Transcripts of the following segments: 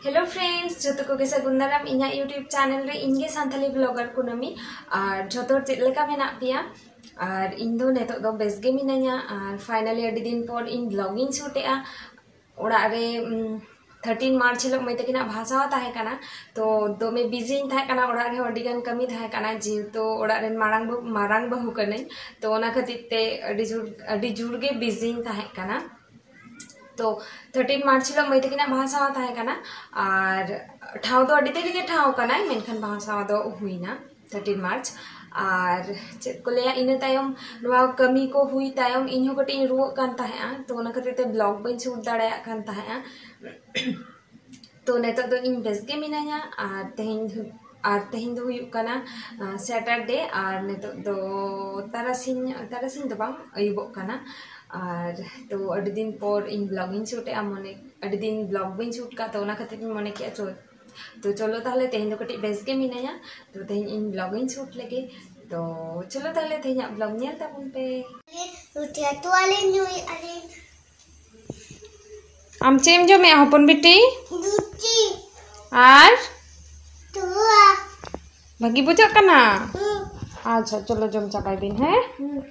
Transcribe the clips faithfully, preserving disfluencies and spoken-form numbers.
Hello friends, ᱡᱚᱛᱚ ᱠᱚᱜᱮ ᱥᱟᱹᱜᱩᱱ ᱫᱟᱨᱟᱢ ᱤᱧᱟᱹᱜ YouTube channel ᱨᱮ᱾ ᱤᱧ ᱜᱮ ᱥᱟᱱᱛᱷᱟᱞᱤ vlogger ᱠᱩᱱᱟᱹᱢᱤ᱾ ᱟᱨ ᱡᱚᱛᱚ ᱦᱚᱲ ᱪᱮᱫ ᱞᱮᱠᱟ ᱢᱮᱱᱟᱜ ᱯᱮᱭᱟ? ᱟᱨ ᱤᱧ ᱫᱚ ᱱᱤᱛᱚᱜ ᱫᱚ ᱵᱮᱥ ᱜᱮ ᱢᱤᱱᱟᱹᱧᱟ᱾ ᱟᱨ finally ᱟᱹᱰᱤ ᱫᱤᱱ ᱯᱚᱨ ᱤᱧ vlog ᱤᱧ shoot ᱮᱜᱼᱟ᱾ ᱚᱲᱟᱜ ᱨᱮ ᱩᱢ, thirteen March ᱦᱤᱞᱳᱜ ᱢᱟᱹᱭ ᱛᱟᱹᱠᱤᱱᱟᱜ ᱵᱟᱦᱟ ᱥᱟᱶᱟ ᱛᱟᱦᱮᱸ ᱠᱟᱱᱟ, ᱛᱚ ᱫᱚᱢᱮ busy ᱤᱧ ᱛᱟᱦᱮᱸ ᱠᱟᱱᱟ᱾ ᱚᱲᱟᱜ ᱨᱮᱦᱚᱸ ᱟᱹᱰᱤ ᱜᱟᱱ ᱠᱟᱹᱢᱤ ᱛᱟᱦᱮᱸ ᱠᱟᱱᱟ, ᱡᱮᱦᱮᱛᱩ ᱚᱲᱟᱜ ᱨᱮᱱ ᱢᱟᱨᱟᱝ ᱵᱟᱹᱦᱩ, ᱢᱟᱨᱟᱝ ᱵᱟᱹᱦᱩ ᱠᱟᱹᱱᱟᱹᱧ, ᱛᱚ ᱚᱱᱟ ᱠᱷᱟᱹᱛᱤᱨ ᱛᱮ ᱟᱹᱰᱤ ᱡᱳᱨ, ᱟᱹᱰᱤ ᱡᱳᱨ ᱜᱮ busy ᱤᱧ ᱛᱟᱦᱮᱸ ᱠᱟᱱᱟ᱾ ᱛᱚ thirteen March ᱦᱤᱞᱳᱜ ᱢᱟᱹᱭ ᱛᱟᱹᱠᱤᱱᱟᱜ ᱵᱟᱦᱟ ᱥᱟᱶᱟ ᱛᱟᱦᱮᱸ ᱠᱟᱱᱟ, ᱟᱨ ᱴᱷᱟᱶ ᱫᱚ ᱟᱹᱰᱤ ᱫᱤᱱ ᱨᱮᱜᱮ ᱴᱷᱟᱶ ᱠᱟᱱᱟᱭ, ᱢᱮᱱᱠᱷᱟᱱ ᱵᱟᱦᱟ ᱥᱟᱶᱟ ᱫᱚ ᱦᱩᱭᱱᱟ thirteen March᱾ ᱟᱨ ᱪᱮᱫ ᱠᱚ ᱞᱟᱹᱭᱟ, ᱤᱱᱟᱹ ᱛᱟᱭᱚᱢ, ᱱᱚᱣᱟ ᱠᱟᱹᱢᱤ ᱠᱚ ᱦᱩᱭ ᱛᱟᱭᱚᱢ ᱤᱧ ᱦᱚᱸ ᱠᱟᱹᱴᱤᱡ ᱤᱧ ᱨᱩᱣᱟᱹᱜ ᱠᱟᱱ ᱛᱟᱦᱮᱸᱜᱼᱟ, ᱛᱚ ᱚᱱᱟ ᱠᱷᱟᱹᱛᱤᱨ ᱛᱮ vlog ᱵᱟᱹᱧ shoot ᱫᱟᱲᱮᱭᱟᱜ ᱠᱟᱱ ᱛᱟᱦᱮᱸᱜᱼᱟ᱾ ᱛᱚ ᱱᱤᱛᱚᱜ ᱫᱚ ᱤᱧ ᱵᱮᱥ ᱜᱮ ᱢᱤᱱᱟᱹᱧᱟ᱾ ᱟᱨ ᱛᱮᱦᱮᱧ ᱫᱚ, ᱟᱨ ᱛᱮᱦᱮᱧ ᱫᱚ ᱦᱩᱭᱩᱜ ᱠᱟᱱᱟ, ᱟᱸ, Saturday, ᱟᱨ ᱱᱤᱛᱚᱜ ᱫᱚ ᱛᱟᱨᱟᱥᱤᱧ, ᱛᱟᱨᱟᱥᱤᱧ ᱫᱚ ᱵᱟᱝ, ᱟᱹᱭᱩᱵᱚᱜ ᱠᱟᱱᱟ᱾ ᱟᱨ ᱛᱚ ᱟᱹᱰᱤ ᱫᱤᱱ ᱯᱚᱨ ᱤᱧ vlog ᱤᱧ shoot ᱮᱜᱼᱟ, ᱢᱚᱱᱮ, ᱟᱹᱰᱤ ᱫᱤᱱ vlog ᱵᱟᱹᱧ shoot ᱠᱟᱜ, ᱛᱚ ᱚᱱᱟ ᱠᱷᱟᱹᱛᱤᱨ ᱤᱧ ᱢᱚᱱᱮ ᱠᱮᱜᱼᱟ, ᱪᱚ, ᱛᱚ ᱪᱚᱞᱚ ᱛᱟᱦᱞᱮ ᱛᱮᱦᱮᱧ ᱫᱚ ᱠᱟᱹᱴᱤᱡ ᱵᱮᱥ ᱜᱮ ᱢᱤᱱᱟᱹᱧᱟ, ᱛᱚ ᱛᱮᱦᱮᱧ ᱤᱧ vlog ᱤᱧ shoot ᱞᱮᱜᱮ᱾ ᱛᱚ ᱪᱚᱞᱚ ᱛᱟᱦᱞᱮ ᱛᱮᱦᱮᱧᱟᱜ vlog ᱧᱮᱞ ᱛᱟᱵᱚᱱ ᱯᱮ᱾ ᱨᱩᱴᱤ ᱟᱨ ᱛᱚᱣᱟ ᱞᱮ ᱧᱩᱭᱮᱜᱼᱟ ᱞᱮ᱾ ᱟᱢ ᱪᱮᱫ ᱮᱢ ᱡᱚᱢᱮᱜᱼᱟ ᱦᱚᱯᱚᱱ ᱵᱤᱴᱤ? ᱨᱩᱴᱤ᱾ ᱟᱨ? ᱛᱚᱣᱟ᱾ ᱵᱷᱟᱹᱜᱤ ᱵᱩᱡᱷᱟᱹᱜ ᱠᱟᱱᱟ? ᱦᱩᱸ᱾ ᱟᱪᱪᱷᱟ, ᱪᱚᱞᱚ ᱡᱚᱢ ᱪᱟᱵᱟᱭ ᱵᱤᱱ, ᱦᱮᱸ? ᱦᱩᱸ᱾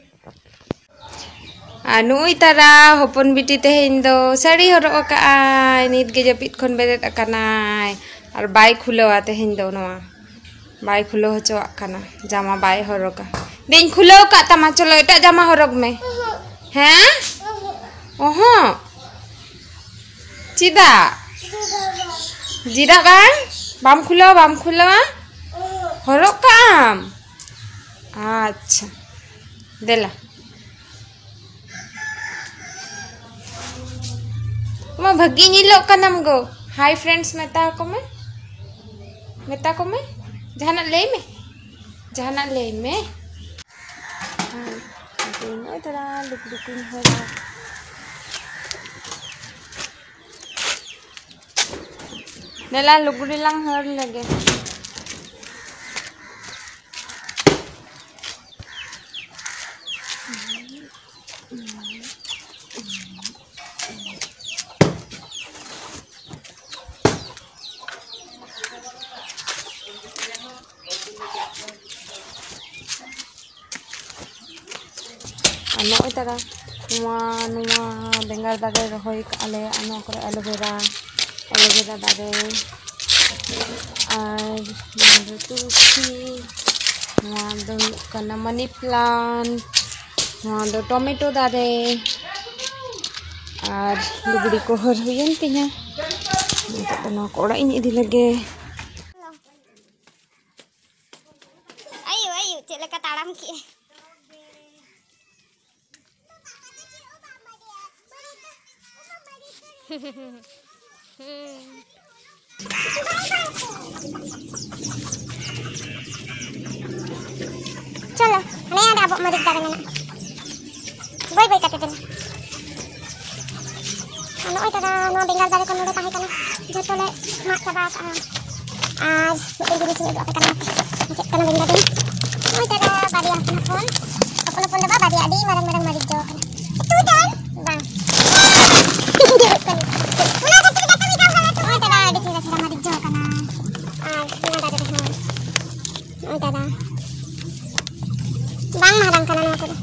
ᱟᱨ ᱱᱩᱭ ᱛᱟᱨᱟ ᱦᱚᱯᱚᱱ ᱵᱤᱴᱤ ᱛᱮᱦᱮᱧ ᱫᱚ ᱥᱟᱹᱲᱤ ᱦᱚᱨᱚᱜ ᱟᱠᱟᱜᱼᱟᱭ, ᱱᱤᱛ ᱜᱮ ᱡᱟᱹᱯᱤᱫ ᱠᱷᱚᱱ ᱵᱮᱨᱮᱫ ᱟᱠᱟᱱᱟᱭ᱾ ᱟᱨ ᱵᱟᱭ ᱠᱷᱩᱞᱟᱹᱣᱟ ᱛᱮᱦᱮᱧ ᱫᱚ, ᱱᱚᱣᱟ ᱵᱟᱭ ᱠᱷᱩᱞᱟᱹᱣ ᱦᱚᱪᱚᱣᱟᱜ ᱠᱟᱱᱟ, ᱡᱟᱢᱟ ᱵᱟᱭ ᱦᱚᱨᱚᱜᱟ᱾ ᱫᱮᱧ ᱠᱷᱩᱞᱟᱹᱣ ᱠᱟᱜ ᱛᱟᱢᱟ, ᱪᱚᱞᱚ ᱮᱴᱟᱜ ᱡᱟᱢᱟ ᱦᱚᱨᱚᱜᱽ ᱢᱮ᱾ ᱦᱮᱸ? ᱚᱦᱚᱸ᱾ ᱪᱮᱫᱟᱜ? ᱪᱮᱫᱟᱜ ᱵᱟᱝ? ᱵᱟᱢ ᱠᱷᱩᱞᱟᱹᱣᱟ, ᱵᱟᱢ ᱠᱷᱩᱞᱟᱹᱣᱟ? ᱦᱚᱨᱚᱜ ᱠᱟᱜ ᱟᱢ? ᱟᱪᱪᱷᱟ, ᱫᱮᱞᱟ᱾ ᱢᱟ ᱵᱷᱟᱹᱜᱤ ᱧᱮᱞᱚᱜ ᱠᱟᱱᱟᱢ ᱜᱚ᱾ Hi friends ᱢᱮᱛᱟ ᱟᱠᱚ ᱢᱮ, ᱢᱮᱛᱟ ᱠᱚ ᱢᱮ, ᱡᱟᱦᱟᱱᱟᱜ ᱞᱟᱹᱭ ᱢᱮ, ᱡᱟᱦᱟᱱᱟᱜ ᱞᱟᱹᱭ ᱢᱮ᱾ ᱦᱮᱸ, ᱱᱚᱜᱼᱚᱭ ᱛᱟᱨᱟ ᱞᱩᱜᱽᱲᱤ ᱠᱚᱧ ᱦᱚᱨᱚᱜᱟ᱾ ᱫᱮᱞᱟ ᱞᱩᱜᱽᱲᱤ ᱞᱟᱝ ᱦᱟᱹᱨ ᱞᱮᱜᱮ᱾ ᱱᱚᱜᱼᱚᱭ ᱛᱟᱨᱟ ᱱᱚᱣᱟ, ᱱᱚᱣᱟ ᱵᱮᱸᱜᱟᱲ ᱫᱟᱨᱮ ᱨᱚᱦᱚᱭ ᱠᱟᱜᱼᱟ ᱞᱮ, ᱟᱨ ᱱᱚᱣᱟ ᱠᱚᱨᱮ aloe vera, aloe vera ᱫᱟᱨᱮ, ᱟᱨ ᱱᱚᱣᱟ ᱫᱚ ᱛᱩᱞᱥᱤ, ᱱᱚᱣᱟ ᱫᱚ ᱦᱩᱭᱩᱜ ᱠᱟᱱᱟ money plant, ᱱᱚᱣᱟ ᱫᱚ tomato ᱫᱟᱨᱮ, ᱟᱨ ᱞᱩᱜᱽᱲᱤ ᱠᱚ ᱦᱟᱹᱨ ᱦᱩᱭᱮᱱ ᱛᱤᱧᱟ᱾ ᱱᱤᱛᱚᱜ ᱫᱚ ᱱᱚᱣᱟ ᱠᱚ ᱚᱲᱟᱜ ᱤᱧ ᱤᱫᱤ ᱞᱮᱜᱮ᱾ ᱟᱭᱳ, ᱟᱭᱳ, ᱪᱮᱫ ᱞᱮᱠᱟ ᱛᱟᱲᱟᱢ ᱠᱮᱜᱼᱟᱭ᱾ ᱪᱚᱞᱚ, ᱦᱟᱱᱮ ᱟᱞᱮ ᱟᱵᱚ ᱢᱟᱹᱨᱤᱪ ᱫᱟᱨᱮ ᱢᱮᱱᱟᱜᱼᱟ᱾ ᱵᱟᱹᱭ ᱵᱟᱹᱭ ᱠᱟᱛᱮ ᱫᱮᱞᱟ᱾ ᱟᱨ ᱱᱚᱜᱼᱚᱭ ᱫᱟᱫᱟ, ᱱᱚᱣᱟ ᱵᱮᱸᱜᱟᱲ ᱫᱟᱨᱮ ᱠᱚ ᱱᱚᱰᱮ ᱛᱟᱦᱮᱸ ᱠᱟᱱᱟ, ᱡᱷᱚᱛᱚ ᱞᱮ ᱢᱟᱜ ᱪᱟᱵᱟ ᱟᱠᱟᱫᱼᱟ᱾ ᱟᱨ ᱢᱤᱫᱴᱮᱱ ᱡᱤᱱᱤᱥ ᱤᱧ ᱩᱫᱩᱜ ᱟᱯᱮ ᱠᱟᱱᱟ, ᱪᱮᱫ ᱠᱟᱱᱟ ᱵᱮᱸᱜᱟᱲ ᱫᱚ? ᱱᱚᱜᱼᱚᱭ ᱫᱟᱫᱟ, ᱵᱟᱨᱭᱟ ᱦᱚᱯᱚᱱ ᱦᱚᱯᱚᱱ, ᱦᱚᱯᱚᱱ ᱦᱚᱯᱚᱱ ᱫᱚ ᱵᱟᱝ, ᱵᱟᱨᱭᱟ ᱟᱹᱰᱤ ᱢᱟᱨᱟᱝ ᱢᱟᱨᱟᱝ ᱢᱟᱹᱨᱤᱪ ᱡᱚ ᱠᱟᱱᱟ᱾ ᱩᱛᱩ ᱫᱟᱹᱞ? ᱵᱟᱝ᱾ ᱚᱱᱟ ᱠᱷᱟᱹᱛᱤᱨ ᱜᱮ ᱛᱚ ᱢᱤᱫ ᱫᱷᱟᱣ ᱜᱟᱞᱟᱛ ᱱᱚᱜᱼᱚᱭ ᱫᱟᱫᱟ, ᱟᱹᱰᱤ ᱪᱮᱦᱨᱟ ᱪᱮᱦᱨᱟ ᱢᱟᱹᱨᱤᱪ ᱡᱚ ᱠᱟᱱᱟ᱾ ᱟᱨ ᱱᱚᱣᱟ ᱫᱟᱨᱮ ᱨᱮᱦᱚᱸ, ᱱᱚᱜᱼᱚᱭ ᱫᱟᱫᱟ, ᱵᱟᱝ ᱢᱟᱨᱟᱝ ᱠᱟᱱᱟ ᱱᱚᱣᱟ ᱠᱚᱫᱚ᱾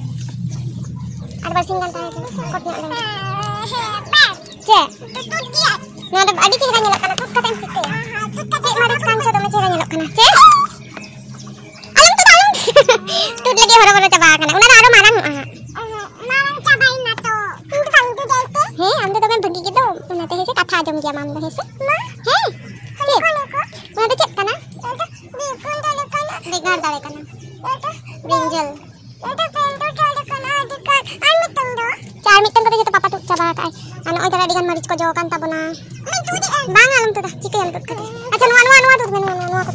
ᱟᱨ ᱵᱟᱨᱥᱤᱧ ᱜᱟᱱ ᱛᱟᱦᱮᱸ ᱦᱚᱪᱚ, ᱠᱚᱴ ᱧᱚᱜ ᱞᱮᱱ ᱜᱮ᱾ ᱪᱮᱫ? ᱛᱩᱫ ᱜᱮᱭᱟ᱾ ᱱᱚᱣᱟ ᱫᱚ ᱟᱹᱰᱤ ᱪᱮᱦᱨᱟ ᱧᱮᱞᱚᱜ ᱠᱟᱱᱟ, ᱛᱩᱫ ᱠᱟᱛᱮᱢ ᱪᱤᱠᱟᱹᱭᱟ? ᱦᱮᱸ, ᱦᱮᱸ, ᱛᱩᱫ ᱠᱟᱛᱮ ᱪᱮᱫ ᱢᱟᱹᱨᱤᱪ ᱠᱟᱱ ᱪᱚ, ᱫᱚᱢᱮ ᱪᱮᱦᱨᱟ ᱧᱮᱞᱚᱜ ᱠᱟᱱᱟ᱾ ᱪᱮᱫ? ᱟᱞᱚᱢ ᱛᱩᱫᱟ, ᱟᱞᱚᱢ᱾ ᱛᱩᱫ ᱞᱟᱹᱜᱤᱫ ᱦᱚᱨᱚ ᱵᱚᱨᱚ ᱪᱟᱵᱟ ᱟᱠᱟᱱᱟ, ᱚᱱᱟ ᱫᱚ ᱟᱨᱚ ᱢᱟᱨᱟᱝ ᱚᱜᱼᱟ ᱦᱟᱸᱜ᱾ ᱚᱦᱚᱸ, ᱢᱟᱨᱟᱝ ᱪᱟᱵᱟᱭᱮᱱᱟ ᱛᱚ᱾ ᱤᱧ ᱫᱚ ᱵᱟᱹᱧ ᱛᱩᱫᱟ ᱮᱱᱛᱮ᱾ ᱦᱮᱸ, ᱟᱢ ᱫᱚ ᱫᱚᱢᱮᱢ ᱵᱷᱟᱹᱜᱤ ᱜᱮᱫᱚ, ᱚᱱᱟᱛᱮ ᱦᱮᱸ ᱥᱮ ᱠᱟᱛᱷᱟ ᱟᱸᱡᱚᱢ ᱜᱮᱭᱟᱢ ᱟᱢ ᱫᱚ, ᱦᱮᱸ ᱥᱮ? ᱢᱟ᱾ ᱦᱮᱸ᱾ ᱪᱮᱫ? ᱚᱱᱟ ᱫᱚ ᱪᱮᱫ ᱠᱟᱱᱟ? ᱚᱱᱟ ᱫᱚ ᱵᱮᱸᱜᱟᱲ ᱫᱟᱨᱮ ᱠᱟᱱᱟ᱾ ᱵᱮᱸᱜᱟᱲ ᱫᱟᱨᱮ ᱠᱟᱱᱟ᱾ ᱚᱱᱟ ᱫᱚ ᱵᱨᱤᱧᱡᱟᱞ᱾ ᱚᱱᱟ ᱫᱚ ᱵᱮᱸᱜᱟᱲ ᱫᱟᱨᱮ ᱠᱟᱱᱟ, ᱟᱹᱰᱤ ᱜᱟᱱ᱾ ᱟᱨ ᱢᱤᱫᱴᱟᱝ ᱫᱚ? ᱪᱮ, ᱟᱨ ᱢᱤᱫᱴᱟᱝ ᱠᱚᱫᱚ ᱡᱚᱛᱚ ᱯᱟᱯᱟ ᱛᱩᱫ ᱪᱟᱵᱟ ᱟᱠᱟᱫ ᱟᱭ᱾ ᱟᱨ ᱱᱚᱜᱼᱚᱭ ᱛᱟᱦᱞᱮ ᱟᱹᱰᱤ ᱜᱟᱱ ᱢᱟᱹᱨᱤᱪ ᱠᱚ ᱡᱚ ᱟᱠᱟᱱ ᱛᱟᱵᱚᱱᱟ᱾ ᱚᱱᱟᱧ ᱛᱩᱫ ᱮᱫᱼᱟ᱾ ᱵᱟᱝ, ᱟᱞᱚᱢ ᱛᱩᱫᱟ, ᱪᱤᱠᱟᱹᱭᱟᱢ ᱛᱩᱫ ᱠᱟᱛᱮ? ᱟᱪᱪᱷᱟ, ᱱᱚᱣᱟ, ᱱᱚᱣᱟ, ᱱᱚᱣᱟ ᱛᱩᱫ ᱢᱮ, ᱱᱚᱣᱟ, ᱱᱚᱣᱟ, ᱱᱚᱣᱟ ᱠᱚ᱾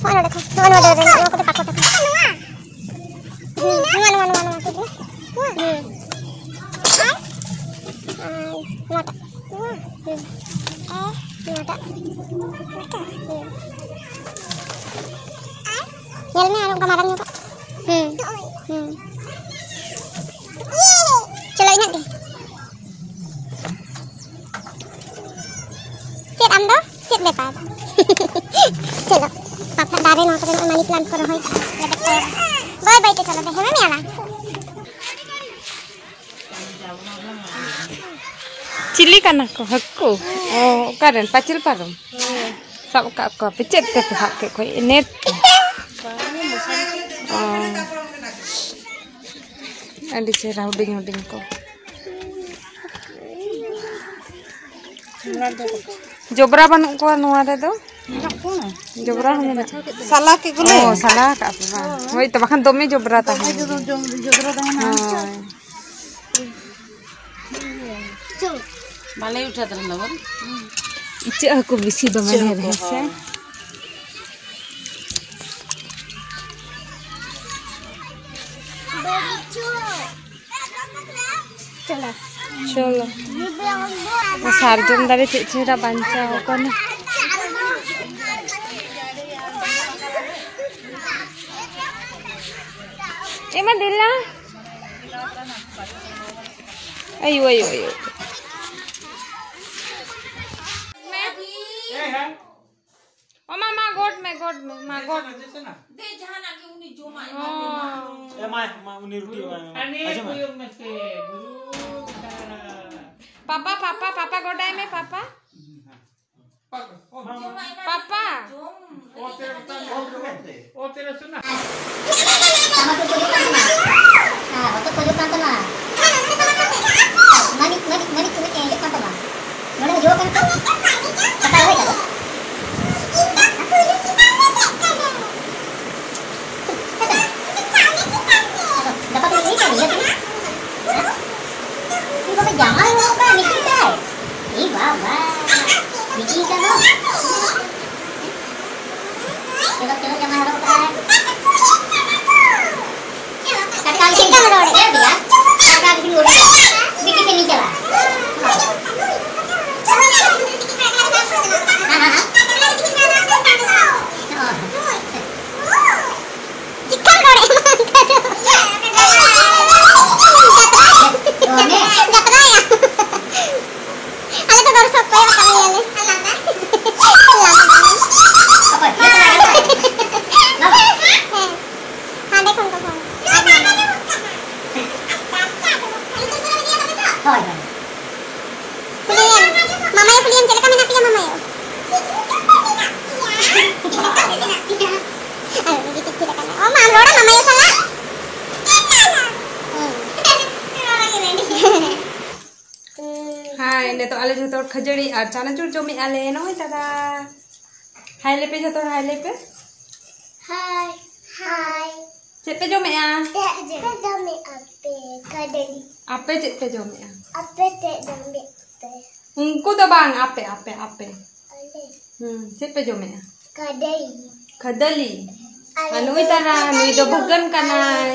ᱱᱚᱜᱼᱚᱭ ᱱᱚᱰᱮ ᱠᱷᱚᱱ, ᱱᱚᱜᱼᱚᱭ ᱱᱚᱰᱮ ᱨᱮ, ᱱᱚᱣᱟ ᱠᱚᱫᱚ ᱯᱟᱯᱟ ᱛᱟᱠᱚ᱾ ᱟᱪᱪᱷᱟ, ᱱᱚᱣᱟ? ᱦᱩᱸ, ᱱᱚᱣᱟ, ᱱᱚᱣᱟ, ᱱᱚᱣᱟ, ᱱᱚᱣᱟ ᱛᱩᱫ ᱢᱮ᱾ ᱦᱩᱸ᱾ ᱟᱨ? ᱟᱨ ᱱᱚᱣᱟᱴᱟᱜ᱾ ᱱᱚᱣᱟ? ᱦᱩᱸ᱾ ᱟᱨ ᱱᱚᱣᱟᱴᱟᱜ᱾ ᱱᱚᱣᱟᱴᱟᱜ? ᱦᱩᱸ᱾ ᱟᱨ? ᱧᱮᱞ ᱢᱮ ᱟᱨ ᱚᱱᱠᱟ ᱢᱟᱨᱟᱝ ᱧᱚᱜᱟᱜ᱾ ᱦᱩᱸ᱾ ᱱᱚᱜᱼᱚᱭ᱾ ᱦᱩᱸ᱾ ᱤᱭᱮ! ᱪᱚᱞᱚ, ᱤᱱᱟᱹᱜ ᱜᱮ᱾ ᱪᱮᱫ ᱟᱢ ᱫᱚ? ᱪᱮᱫ ᱵᱮᱯᱟᱨ? ᱪᱚᱞᱚ, ᱯᱟᱯᱟ ᱫᱟᱨᱮ ᱱᱚᱣᱟ ᱠᱚᱨᱮ ᱱᱚᱜᱼᱚᱭ money plant ᱠᱚ ᱨᱚᱦᱚᱭ ᱠᱟᱜᱼᱟ᱾ ᱵᱟᱹᱭ ᱵᱟᱹᱭ ᱛᱮ ᱪᱚᱞᱚ, ᱫᱮ, ᱦᱮᱢᱮᱢ ᱧᱮᱞᱟ᱾ ᱪᱤᱞᱤ ᱠᱟᱱᱟ ᱠᱚ? ᱦᱟᱹᱠᱩ? ᱚ, ᱚᱠᱟᱨᱮᱱ? ᱯᱟᱹᱪᱤᱞ ᱯᱟᱨᱚᱢ? ᱥᱟᱵ ᱟᱠᱟᱫ ᱠᱚᱣᱟ ᱯᱮ? ᱪᱮᱫ ᱛᱮᱯᱮ ᱥᱟᱵ ᱠᱮᱫ ᱠᱚᱣᱟ? ᱱᱮᱴ ᱛᱮ? ᱚ, ᱟᱹᱰᱤ ᱪᱮᱦᱨᱟ ᱦᱩᱰᱤᱧ ᱦᱩᱰᱤᱧ ᱠᱚ᱾ ᱡᱚᱵᱽᱨᱟ ᱵᱟᱹᱱᱩᱜ ᱠᱚᱣᱟ ᱱᱚᱣᱟ ᱨᱮᱫᱚ? ᱡᱚᱵᱽᱨᱟ ᱦᱚᱸ ᱢᱮᱱᱟᱜᱼᱟ᱾ ᱥᱟᱞᱟ ᱠᱮᱫ ᱠᱚᱞᱮ᱾ ᱚ, ᱥᱟᱞᱟ ᱠᱟᱜᱼᱟ ᱯᱮ ᱵᱟᱝ? ᱦᱳᱭ ᱛᱚ, ᱵᱟᱠᱷᱟᱱ ᱫᱚᱢᱮ ᱡᱚᱵᱽᱨᱟ ᱛᱟᱦᱮᱱᱟ᱾ ᱡᱚᱵᱽᱨᱟ ᱛᱟᱦᱮᱱᱟ᱾ ᱦᱳᱭ᱾ ᱵᱟᱞᱮ ᱩᱴᱷᱟᱹ ᱛᱟᱦᱮᱱᱟ ᱵᱚᱞ᱾ ᱤᱪᱟᱹᱜ ᱦᱟᱹᱠᱩ ᱵᱮᱥᱤ ᱫᱚᱢᱮ ᱤᱪᱟᱹᱜ ᱰᱷᱮᱨ ᱦᱟᱹᱠᱩ, ᱦᱮᱸ ᱥᱮ? ᱦᱳᱭ᱾ ᱪᱚᱞᱚ᱾ ᱥᱟᱨᱡᱚᱢ ᱫᱟᱨᱮ ᱪᱮᱫ ᱪᱮᱦᱨᱟ ᱵᱟᱧᱪᱟᱣ ᱟᱠᱟᱱᱟ᱾ ᱮᱢᱟ ᱫᱮᱞᱟ᱾ ᱟᱭᱳ, ᱟᱭᱳ, ᱟᱭᱳ᱾ ᱚ, ᱢᱟ, ᱢᱟ, ᱜᱚᱰ ᱢᱮ, ᱜᱚᱰ ᱢᱮ, ᱢᱟ, ᱜᱚᱰ ᱢᱮ᱾ ᱫᱮ, ᱡᱟᱦᱟᱱᱟᱜ ᱜᱮ ᱩᱱᱤ ᱡᱚᱢᱟᱭ ᱮᱢᱟ ᱯᱮ ᱢᱟ᱾ ᱚ᱾ ᱮᱢᱟᱭ, ᱮᱢᱟᱭ, ᱩᱱᱤ ᱨᱩᱴᱤ ᱮᱢᱟᱭ ᱢᱮ᱾ ᱟᱨ ᱱᱤᱭᱟᱹ ᱟᱸᱡᱚᱢ ᱢᱮ? ᱠᱚᱭᱚᱜ ᱢᱮᱥᱮ, ᱜᱩᱨᱩ ᱫᱷᱟᱨᱟ᱾ ᱯᱟᱯᱟ, ᱯᱟᱯᱟ, ᱯᱟᱯᱟ ᱜᱚᱰᱟᱭ ᱢᱮ, ᱯᱟᱯᱟ᱾ ᱡᱚᱢᱟᱭ ᱮᱢᱟ ᱯᱟᱯᱟ᱾ ᱯᱮ ᱡᱚᱢ᱾ ᱚ, ᱛᱮᱨᱮ ᱥᱩᱱᱟ᱾ ᱴᱟᱢᱟᱴᱳᱞ ᱠᱚ ᱦᱩᱭᱩᱜ ᱠᱟᱱ ᱛᱟᱢᱟ᱾ ᱦᱮᱸ, ᱦᱚᱛᱚᱫ ᱠᱚ ᱦᱩᱭᱩᱜ ᱠᱟᱱ ᱛᱟᱢᱟ᱾ ᱢᱟᱹᱨᱤᱪ, ᱢᱟᱹᱨᱤᱪ, ᱢᱟᱹᱨᱤᱪ ᱠᱚ ᱦᱩᱭᱩᱜ ᱠᱟᱱ ᱛᱟᱢᱟ᱾ ᱱᱚᱰᱮ ᱫᱚ ᱡᱚ ᱠᱟᱱᱟ ᱛᱚ? ᱯᱟᱛᱟ ᱨᱚᱦᱚᱭ ᱠᱟᱫᱟ? ᱜᱟᱯᱟ ᱠᱚ ᱤᱫᱤᱭ ᱛᱟᱞᱮᱭᱟ ᱠᱟᱱᱟ? ᱦᱮᱸ? ᱤᱧ ᱵᱟᱵᱟ ᱡᱟᱶᱟᱭ ᱦᱩᱭᱩᱜ ᱠᱟᱱᱟ ᱢᱤᱫ ᱫᱤᱱ ᱛᱮ᱾ ᱮ ᱵᱟᱵᱟ, ᱢᱤᱫ ᱫᱤᱱ ᱛᱮ ᱫᱚ᱾ ᱪᱚᱞᱚ, ᱪᱚᱞᱚ, ᱡᱟᱶᱟᱭ ᱦᱚᱨᱚᱜ ᱠᱟᱜᱼᱟᱭ᱾ ᱠᱟᱴᱠᱟ ᱜᱮ ᱪᱮᱫᱠᱟᱢ ᱨᱚᱲᱮᱫ ᱠᱟᱱᱟ? ᱠᱟᱴᱠᱟ ᱜᱮ ᱨᱚᱲ᱾ ᱵᱤᱴᱤ ᱴᱷᱮᱱ ᱤᱧ ᱪᱟᱞᱟᱜᱼᱟ᱾ ᱦᱮᱸ, ᱦᱮᱸ, ᱦᱮᱸ᱾ ᱚ᱾ ᱪᱮᱫᱠᱟᱢ ᱨᱚᱲᱮᱫ ᱠᱟᱱᱟ? ᱡᱟᱛᱨᱟᱭᱟ᱾ ᱟᱞᱮ ᱫᱚ ᱫᱚᱨᱥᱚᱠ ᱠᱚᱭᱚᱜ ᱠᱟᱜ ᱞᱮᱭᱟᱞᱮ᱾ ᱠᱷᱟᱹᱡᱟᱹᱲᱤ ᱟᱨ ᱪᱟᱱᱟᱪᱩᱨ ᱡᱚᱢᱮᱜᱼᱟ ᱞᱮ᱾ ᱱᱚᱜᱼᱚᱭ ᱛᱟᱫᱟ᱾ ᱦᱟᱭ ᱞᱮᱯᱮ ᱡᱷᱚᱛᱚ ᱦᱚᱲ, ᱦᱟᱭ ᱞᱮᱯᱮ᱾ ᱦᱟᱭ, ᱦᱟᱭ᱾ ᱪᱮᱫ ᱯᱮ ᱡᱚᱢᱮᱜᱼᱟ? ᱪᱮᱫ ᱯᱮ ᱡᱚᱢᱮᱜᱼᱟ ᱯᱮ? ᱠᱷᱟᱹᱡᱟᱹᱲᱤ᱾ ᱟᱯᱮ ᱪᱮᱫ ᱯᱮ ᱡᱚᱢᱮᱜᱼᱟ? ᱟᱯᱮ ᱪᱮᱫ ᱡᱚᱢᱮᱜ ᱯᱮ? ᱩᱱᱠᱩ ᱫᱚ ᱵᱟᱝ, ᱟᱯᱮ, ᱟᱯᱮ, ᱟᱯᱮ᱾ ᱟᱞᱮ᱾ ᱦᱩᱸ, ᱪᱮᱫ ᱯᱮ ᱡᱚᱢᱮᱜᱼᱟ? ᱠᱷᱟᱹᱡᱟᱹᱲᱤ᱾ ᱠᱷᱟᱹᱫᱟᱹᱞᱤ᱾ ᱟᱨ ᱱᱩᱭ ᱛᱟᱨᱟ, ᱱᱩᱭ ᱫᱚ ᱵᱷᱟᱹᱜᱟᱹᱱ ᱠᱟᱱᱟᱭ᱾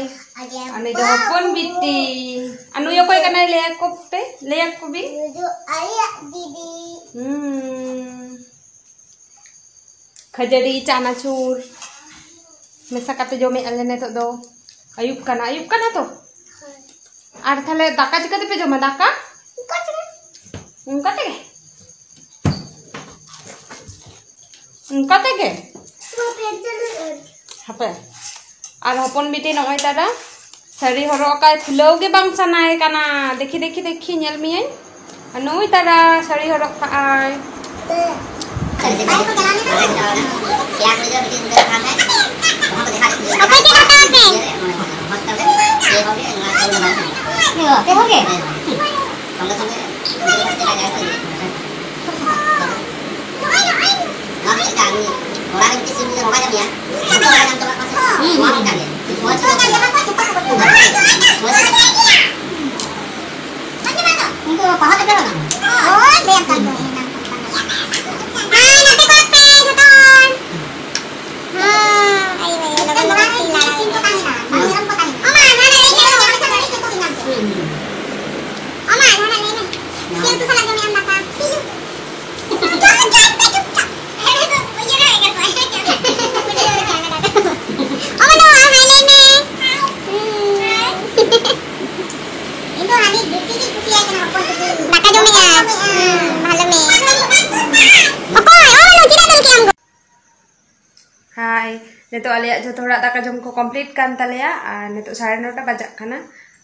ᱟᱨ ᱱᱩᱭ ᱫᱚ ᱦᱚᱯᱚᱱ ᱵᱤᱴᱤ᱾ ᱟᱨ ᱱᱩᱭ ᱚᱠᱚᱭ ᱠᱟᱱᱟᱭ? ᱞᱟᱹᱭ ᱟᱠᱚ ᱯᱮ, ᱞᱟᱹᱭ ᱟᱠᱚ ᱵᱤᱱ᱾ ᱱᱩᱭ ᱫᱚ ᱟᱞᱮᱭᱟᱜ ᱫᱤᱫᱤ᱾ ᱦᱩᱸ᱾ ᱠᱷᱟᱹᱡᱟᱹᱲᱤ, ᱪᱟᱱᱟᱪᱩᱨ ᱢᱮᱥᱟ ᱠᱟᱛᱮ ᱡᱚᱢᱮᱜᱼᱟ ᱞᱮ ᱱᱤᱛᱚᱜ ᱫᱚ᱾ ᱟᱹᱭᱩᱵ ᱠᱟᱱᱟ, ᱟᱹᱭᱩᱵ ᱠᱟᱱᱟ ᱛᱚ᱾ ᱦᱳᱭ᱾ ᱟᱨ ᱛᱟᱦᱞᱮ ᱫᱟᱠᱟ ᱪᱤᱠᱟᱹ ᱛᱮᱯᱮ ᱡᱚᱢᱟ? ᱫᱟᱠᱟ? ᱚᱱᱠᱟ ᱛᱮᱜᱮ᱾ ᱚᱱᱠᱟ ᱛᱮᱜᱮ? ᱚᱱᱠᱟ ᱛᱮᱜᱮ? ᱦᱟᱯᱮ᱾ ᱟᱨ ᱦᱚᱯᱚᱱ ᱵᱤᱴᱤ ᱱᱚᱜᱼᱚᱭ ᱛᱟᱨᱟ ᱥᱟᱹᱲᱤ ᱦᱚᱨᱚᱜ ᱟᱠᱟᱫ, ᱠᱷᱩᱞᱟᱹᱣ ᱜᱮ ᱵᱟᱝ ᱥᱟᱱᱟᱭᱮ ᱠᱟᱱᱟ᱾ ᱫᱮᱠᱷᱤ, ᱫᱮᱠᱷᱤ, ᱫᱮᱠᱷᱤ, ᱧᱮᱞ ᱢᱮᱭᱟᱹᱧ᱾ ᱟᱨ ᱱᱩᱭ ᱛᱟᱨᱟ ᱥᱟᱹᱲᱤ ᱦᱚᱨᱚᱜ ᱠᱟᱜᱼᱟᱭ᱾ ᱚᱠᱚᱭ ᱪᱮᱫ ᱦᱟᱛᱟᱣ ᱯᱮ? ᱯᱮ ᱦᱚᱲ ᱜᱮ? ᱚᱲᱟᱜ ᱨᱮ ᱢᱤᱫᱴᱤᱡ ᱥᱤᱢ ᱡᱩᱫᱤ ᱨᱚᱜᱟ ᱧᱟᱢᱮᱭᱟ, ᱡᱚᱛᱚ ᱨᱚᱜᱟ ᱧᱟᱢ ᱪᱟᱵᱟᱜ ᱠᱟᱱᱟ ᱥᱮ? ᱦᱩᱸ, ᱱᱚᱣᱟ ᱦᱩᱸ᱾ ᱢᱤᱫᱴᱟᱝ ᱜᱮ᱾ ᱱᱚᱣᱟ ᱪᱮᱫ ᱞᱮᱠᱟ? ᱱᱚᱣᱟ ᱪᱮᱫ ᱞᱮᱠᱟ? ᱩᱱᱠᱩ ᱫᱚ ᱯᱟᱲᱦᱟᱣ ᱛᱮᱯᱮ ᱨᱚᱜᱟ? ᱦᱳᱭ, ᱞᱟᱹᱭ ᱟᱠᱟᱫ ᱫᱚ᱾ ᱦᱮᱸ, ᱱᱚᱛᱮ ᱠᱚ ᱯᱮ ᱡᱚᱛᱚ ᱦᱚᱲ᱾ ᱦᱮᱸ, ᱟᱭᱳ, ᱟᱭᱳ, ᱞᱚᱜᱚᱱ, ᱞᱚᱜᱚᱱ ᱛᱮ ᱞᱟᱲᱟ ᱦᱩᱭᱩᱜᱼᱟ᱾ ᱚ ᱢᱟ, ᱱᱚᱣᱟ ᱫᱚ ᱞᱟᱹᱭ ᱢᱮ᱾ ᱦᱩᱸ, ᱦᱩᱸ᱾ ᱚ ᱢᱟ, ᱱᱚᱣᱟ ᱞᱟᱹᱭ ᱢᱮ᱾ ᱪᱮᱫ ᱩᱛᱩ ᱥᱟᱞᱟᱜ ᱡᱚᱢᱮᱜ ᱟᱢ ᱫᱟᱠᱟ? ᱫᱟᱠᱟ ᱡᱚᱢᱮᱜᱼᱟ᱾ ᱦᱩᱸ, ᱵᱷᱟᱞᱮ ᱢᱮ᱾ ᱚᱠᱚᱭ? ᱚ, ᱱᱩᱭ ᱪᱮᱫᱟᱜ ᱫᱟᱞ ᱠᱮᱜ ᱟᱢ ᱜᱚ? ᱦᱟᱭ, ᱱᱤᱛᱚᱜ ᱟᱞᱮᱭᱟᱜ ᱡᱷᱚᱛᱚ ᱦᱚᱲᱟᱜ ᱫᱟᱠᱟ ᱡᱚᱢ ᱠᱚ complete ᱠᱟᱱ ᱛᱟᱞᱮᱭᱟ ᱟᱨ ᱱᱤᱛᱚᱜ ᱥᱟᱲᱮ ᱱᱚᱴᱟ ᱵᱟᱡᱟᱜ ᱠᱟᱱᱟ᱾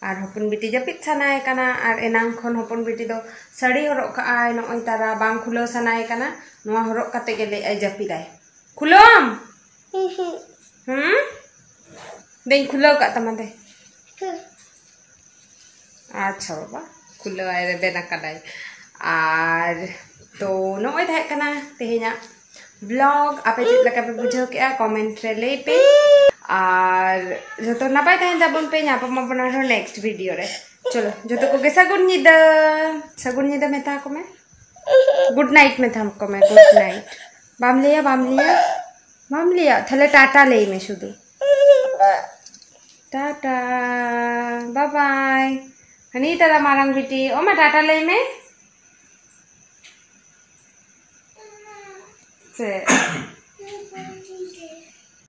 ᱟᱨ ᱦᱚᱯᱚᱱ ᱵᱤᱴᱤ ᱡᱟᱹᱯᱤᱫ ᱥᱟᱱᱟᱭᱮ ᱠᱟᱱᱟ ᱟᱨ ᱮᱱᱟᱝ ᱠᱷᱚᱱ ᱦᱚᱯᱚᱱ ᱵᱤᱴᱤ ᱫᱚ ᱥᱟᱹᱲᱤ ᱦᱚᱨᱚᱜ ᱠᱟᱜᱼᱟᱭ, ᱱᱚᱜᱼᱚᱭ ᱛᱟᱨᱟ ᱵᱟᱝ ᱠᱷᱩᱞᱟᱹᱣ ᱥᱟᱱᱟᱭᱮ ᱠᱟᱱᱟ᱾ ᱱᱚᱣᱟ ᱦᱚᱨᱚᱜ ᱠᱟᱛᱮ ᱜᱮ ᱞᱟᱹᱭᱮᱜᱼᱟᱭ ᱡᱟᱹᱯᱤᱫᱟᱭ᱾ ᱠᱷᱩᱞᱟᱹᱣᱟᱢ? ᱦᱩᱸ᱾ ᱦᱩᱸ? ᱫᱮᱧ ᱠᱷᱩᱞᱟᱹᱣ ᱠᱟᱜ ᱛᱟᱢᱟ ᱫᱮ᱾ ᱦᱩᱸ᱾ ᱟᱪᱪᱷᱟ ᱵᱟᱵᱟ, ᱠᱷᱩᱞᱟᱹᱣᱟᱭ, ᱨᱮᱵᱮᱱ ᱟᱠᱟᱱᱟᱭ᱾ ᱟᱨ ᱛᱚ ᱱᱚᱜᱼᱚᱭ ᱛᱟᱦᱮᱸ ᱠᱟᱱᱟ ᱛᱮᱦᱮᱧᱟᱜ ᱵᱞᱚᱜ᱾ ᱟᱯᱮ ᱪᱮᱫ ᱞᱮᱠᱟ ᱯᱮ ᱵᱩᱡᱷᱟᱹᱣ ᱠᱮᱜᱼᱟ, ᱠᱚᱢᱮᱱᱴ ᱨᱮ ᱞᱟᱹᱭ ᱯᱮ᱾ ᱟᱨ ᱡᱚᱛᱚ ᱱᱟᱯᱟᱭ ᱛᱟᱦᱮᱱ ᱛᱟᱵᱚᱱ ᱯᱮ᱾ ᱧᱟᱯᱟᱢ ᱟᱵᱚᱱ ᱟᱨᱦᱚᱸ ᱱᱮᱠᱥᱴ ᱵᱷᱤᱰᱤᱭᱳ ᱨᱮ᱾ ᱪᱚᱞᱚ, ᱡᱚᱛᱚ ᱠᱚᱜᱮ ᱥᱟᱹᱜᱩᱱ ᱧᱤᱫᱟᱹ᱾ ᱥᱟᱹᱜᱩᱱ ᱧᱤᱫᱟᱹ ᱢᱮᱛᱟ ᱠᱚ ᱢᱮ᱾ ᱜᱩᱰ ᱱᱟᱭᱤᱴ ᱢᱮᱛᱟᱢ ᱠᱚ ᱢᱮ, ᱜᱩᱰ ᱱᱟᱭᱤᱴ᱾ ᱵᱟᱢ ᱞᱟᱹᱭᱟ, ᱵᱟᱢ ᱞᱟᱹᱭᱟ, ᱵᱟᱢ ᱞᱟᱹᱭᱟ? ᱛᱟᱦᱞᱮ ᱴᱟᱴᱟ ᱞᱟᱹᱭ ᱢᱮ ᱥᱩᱫᱷᱩ᱾ ᱴᱟᱴᱟ, ᱵᱟᱭ ᱵᱟᱭ᱾ ᱦᱟᱹᱱᱤ ᱫᱟᱫᱟ ᱢᱟᱨᱟᱝ ᱵᱤᱴᱤ, ᱚ ᱢᱟ ᱴᱟᱴᱟ ᱞᱟᱹᱭ ᱢᱮ᱾ ᱥᱮ